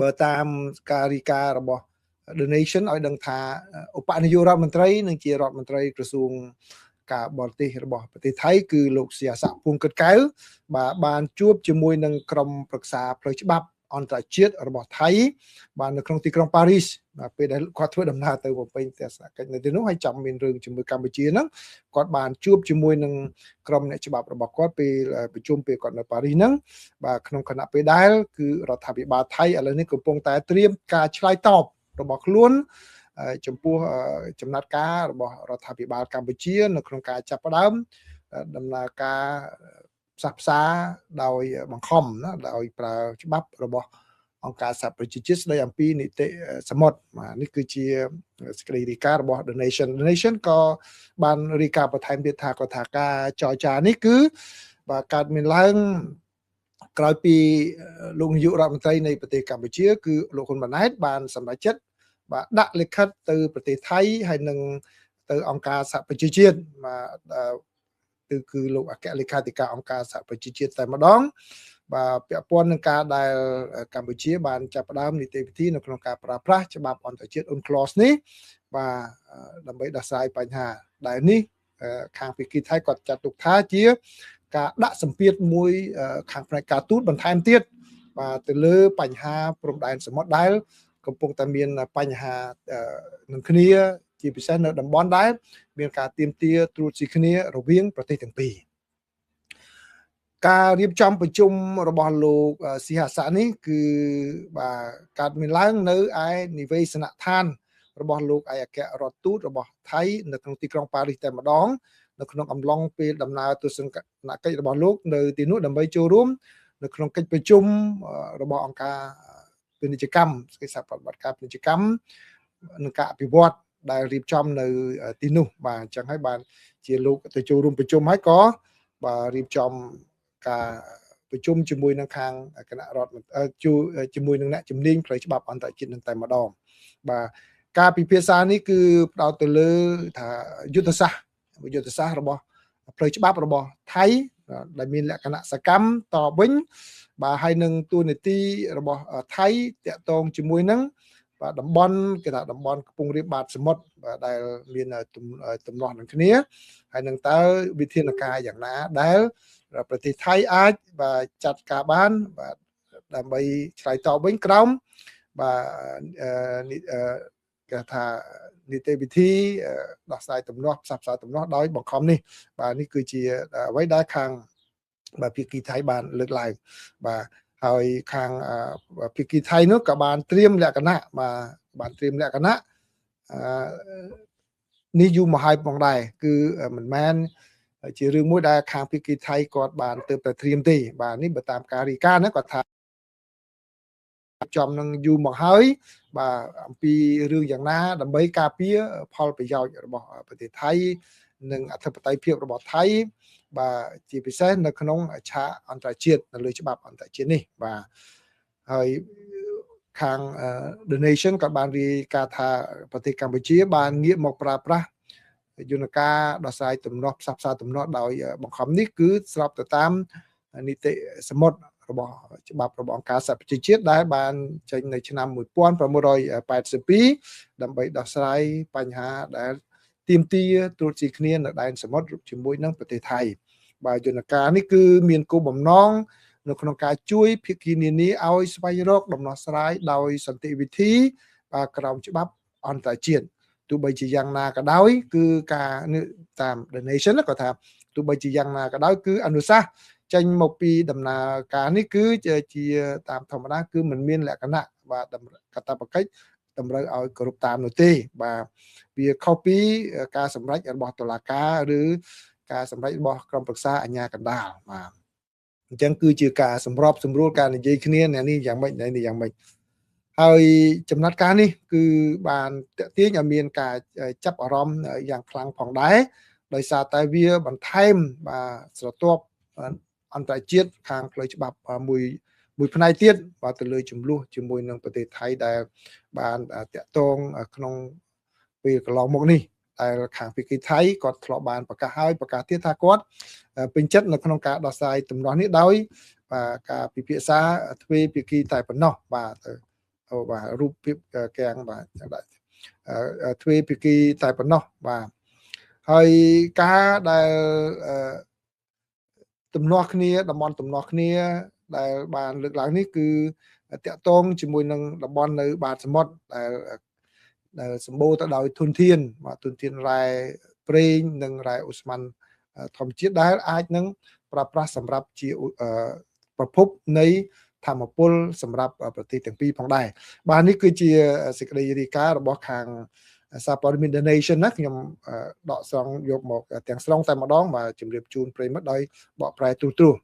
បើតាមការរីការបស់ The Nation ឲ្យដឹងថា ឧបនាយករដ្ឋមន្ត្រី និងជារដ្ឋមន្ត្រីក្រសួងការបរទេសរបស់ប្រទេសថៃ គឺលោកសៀស័ក ភួងកិតកែវ បាទ បានជួបជាមួយនឹងក្រុមប្រឹក្សាផ្លូវច្បាប់អន្តរជាតិរបស់ថៃ បាទ នៅក្នុងទីក្រុងប៉ារីស បាទ ពេលដែលគាត់ធ្វើដំណើរទៅបំពេញទស្សនកិច្ចនៅទីនោះ ហើយចាំមានរឿងជាមួយកម្ពុជាហ្នឹង គាត់បានជួបជាមួយនឹងក្រុមអ្នកច្បាប់របស់គាត់ពេលប្រជុំពេលគាត់នៅប៉ារីសហ្នឹង។ បាទ ក្នុងខណៈពេលដែលគឺរដ្ឋាភិបាលថៃឥឡូវនេះកំពុងតែត្រៀមការឆ្លើយតបរបស់ខ្លួនចំពោះចំណាត់ការរបស់រដ្ឋាភិបាលកម្ពុជា នៅក្នុងការចាប់ផ្ដើមដំណើរការផ្សះផ្សាដោយបង្ខំណា ដោយប្រើច្បាប់របស់អង្គការសហប្រជាជាតិស្តីអំពីនីតិសមុទ្រ។ បាទ នេះគឺជាសេចក្តីរាយការណ៍របស់ The Nation។ The Nation ក៏បានរាយការណ៍បន្ថែមទៀតថា គាត់ថាការចរចានេះគឺ បាទ កើតមានឡើងក្រោយពីលោកនាយករដ្ឋមន្ត្រីនៃប្រទេសកម្ពុជា គឺលោកហ៊ុនម៉ាណែត បានសម្រេចចិត្ត បាទ ដាក់លិខិតទៅប្រទេសថៃ ហើយនិងទៅអង្គការសហប្រជាជាតិ បាទ គឺលោកអគ្គលេខាធិការអង្គការសហប្រជាជាតិតែម្ដង បាទ ពាក់ព័ន្ធនឹងការដែលកម្ពុជាបានចាប់ផ្ដើមនីតិវិធីនៅក្នុងការប្រើប្រាស់ច្បាប់អន្តរជាតិ UNCLOS នេះ បាទ ដើម្បីដោះស្រាយបញ្ហាដែលនេះ ខាងភាគីថៃគាត់ចាត់ទុកថាជាការដាក់សម្ពាធមួយខាងផ្នែកការទូតបន្ថែមទៀត បាទ ទៅលើបញ្ហាព្រំដែនសមុទ្រដែលកំពុងតែមានបញ្ហានឹងគ្នា ជាពិសេសនៅតំបន់ដែលមានការទាមទារត្រួតស៊ីគ្នារវាងប្រទេសទាំងពីរ។ ការរៀបចំប្រជុំរបស់លោកស៊ីហាសានេះគឺ បាទ កើតមានឡើងនៅឯនិវេសនដ្ឋានរបស់លោកឯកអគ្គរដ្ឋទូតរបស់ថៃនៅក្នុងទីក្រុងប៉ារីសតែម្ដង នៅក្នុងអំឡុងពេលដំណើរទស្សនកិច្ចរបស់លោកនៅទីនោះ ដើម្បីចូលរួមនៅក្នុងកិច្ចប្រជុំរបស់អង្គការពាណិជ្ជកម្ម កិច្ចសហប្រតិបត្តិការពាណិជ្ជកម្មនិងការអភិវឌ្ឍដែលរៀបចំនៅទីនោះ។ បាទ អញ្ចឹងហើយបានជាលោកទៅចូលរួមប្រជុំ ហើយក៏ បាទ រៀបចំការប្រជុំជាមួយនឹងខាងគណៈរដ្ឋមន្ត្រី ជាមួយនឹងអ្នកជំនាញផ្លូវច្បាប់អន្តរជាតិនឹងតែម្ដង។ បាទ ការពិភាក្សានេះគឺផ្ដោតទៅលើថាយុទ្ធសាស្ត្ររបស់ផ្លូវច្បាប់របស់ថៃដែលមានលក្ខណៈសកម្មតវិញ បាទ ហើយនឹងទួនាទីរបស់ថៃតាក់ទងជាមួយនឹង បាទ តំបន់គេថាតំបន់កំពង់រាបបាតសមុទ្រ បាទ ដែលមានទំនាស់នឹងគ្នា ហើយនឹងតើវិធានការយ៉ាងណាដែលប្រទេសថៃអាច បាទ ចាត់ការបាន បាទ ដើម្បីឆ្លើយតបវិញក្រោម បាទ គេថានីតិវិធីដោះស្រាយទំនាស់ផ្សះផ្សាទំនាស់ដោយបង្ខំនេះ។ បាទ នេះគឺជាអ្វីដែលខាង បាទ ភាគីថៃបានលើកឡើង។ បាទ ហើយខាងភាគីថៃនោះក៏បានត្រៀមលក្ខណៈ បាទ បានត្រៀមលក្ខណៈនេះយូរមកហើយផងដែរ គឺមិនមែនជារឿងមួយដែលខាងភាគីថៃគាត់បានទើបតែត្រៀមទេ។ បាទ នេះបើតាមការរាយការណ៍ណា គាត់ថាចំនឹងយូរមកហើយ បាទ អំពីរឿងយ៉ាងណាដើម្បីការពារផលប្រយោជន៍របស់ប្រទេសថៃ និងអធិបតេយ្យភាពរបស់ថៃ បាទ ជាពិសេសនៅក្នុងឆាកអន្តរជាតិនៅលើច្បាប់អន្តរជាតិនេះ។ បាទ ហើយខាង The Nation ក៏បានរាយការណ៍ថា ប្រទេសកម្ពុជាបានងាកមកប្រើប្រាស់យន្តការដោះស្រាយទំនាស់ផ្សះផ្សាទំនាស់ដោយបង្ខំនេះ គឺស្របទៅតាមនីតិសមុទ្ររបស់ច្បាប់របស់អង្គការសហប្រជាជាតិដែលបានចេញនៅឆ្នាំ1982 ដើម្បីដោះស្រាយបញ្ហាដែលទាមទារត្រួតស៊ីគ្នានៅដែនសមុទ្រជាមួយនឹងប្រទេសថៃ។ បាទ យន្តការនេះគឺមានគោលបំណងនៅក្នុងការជួយភាគីនានាឲ្យស្វែងរកដំណោះស្រាយដោយសន្តិវិធី បាទ ក្រោមច្បាប់អន្តរជាតិ។ ទោះបីជាយ៉ាងណាក៏ដោយ គឺការតាម The Nation ក៏ថាទោះបីជាយ៉ាងណាក៏ដោយ គឺអនុសាសន៍ចេញមកពីដំណើរការនេះគឺជាតាមធម្មតាគឺមិនមានលក្ខណៈ បាទ កាតព្វកិច្ចតម្រូវឲ្យគោរពតាមនោះទេ។ បាទ វាខុសពីការសម្រេចរបស់តុលាការឬការសម្រេចរបស់ក្រុមប្រឹក្សាអាជ្ញាកណ្ដាល។ បាទ អញ្ចឹងគឺជាការសម្របសម្រួលការនិយាយគ្នា អ្នកនេះយ៉ាងម៉េច អ្នកនេះយ៉ាងម៉េច ហើយចំណាត់ការនេះគឺបានតេទៀងឲ្យមានការចាប់អារម្មណ៍យ៉ាងខ្លាំងផងដែរ ដោយសារតែវាបន្ថែម បាទ ស្រទាប់អន្តរជាតិខាងផ្លូវច្បាប់មួយផ្នែកទៀត បាទ ទៅលើចំនួនជាមួយនឹងប្រទេសថៃដែលបានតាក់ទងក្នុងពេលកន្លងមកនេះ ដែលខាងភាគីថៃគាត់ធ្លាប់បានប្រកាសហើយប្រកាសទៀតថាគាត់ពេញចិត្តនៅក្នុងការដោះស្រាយទំនាស់នេះដោយ បាទ ការពិភាក្សាទ្វេភាគីតែប៉ុណ្ណោះ។ បាទ បាទរូបភាពកាំងបាទដាក់ទ្វេភាគីតែប៉ុណ្ណោះបាទ។ ហើយការដែលទំនាស់គ្នា តំបន់ទំនាស់គ្នាដែលបានលើកឡើងនេះ គឺតាក់ទងជាមួយនឹងតំបន់នៅបាតសមុទ្រ ដែលសម្បូរទៅដោយធនធាន បាទ ធនធានរ៉ែប្រេង និងរ៉ែអូស្មန်ធម្មជាតិ ដែលអាចនឹងប្រើប្រាស់សម្រាប់ជាប្រភពនៃធម្មពលសម្រាប់ប្រទេសទាំងពីរផងដែរ។ បាទ នេះគឺជាសេចក្តីរាយការណ៍របស់ខាងសារព័ត៌មាន The Nation ណា ខ្ញុំដកស្រង់យកមកទាំងស្រុងតែម្ដង បាទ ជម្រាបជូនប្រិយមិត្តដោយបកប្រែទូទ្រោះ។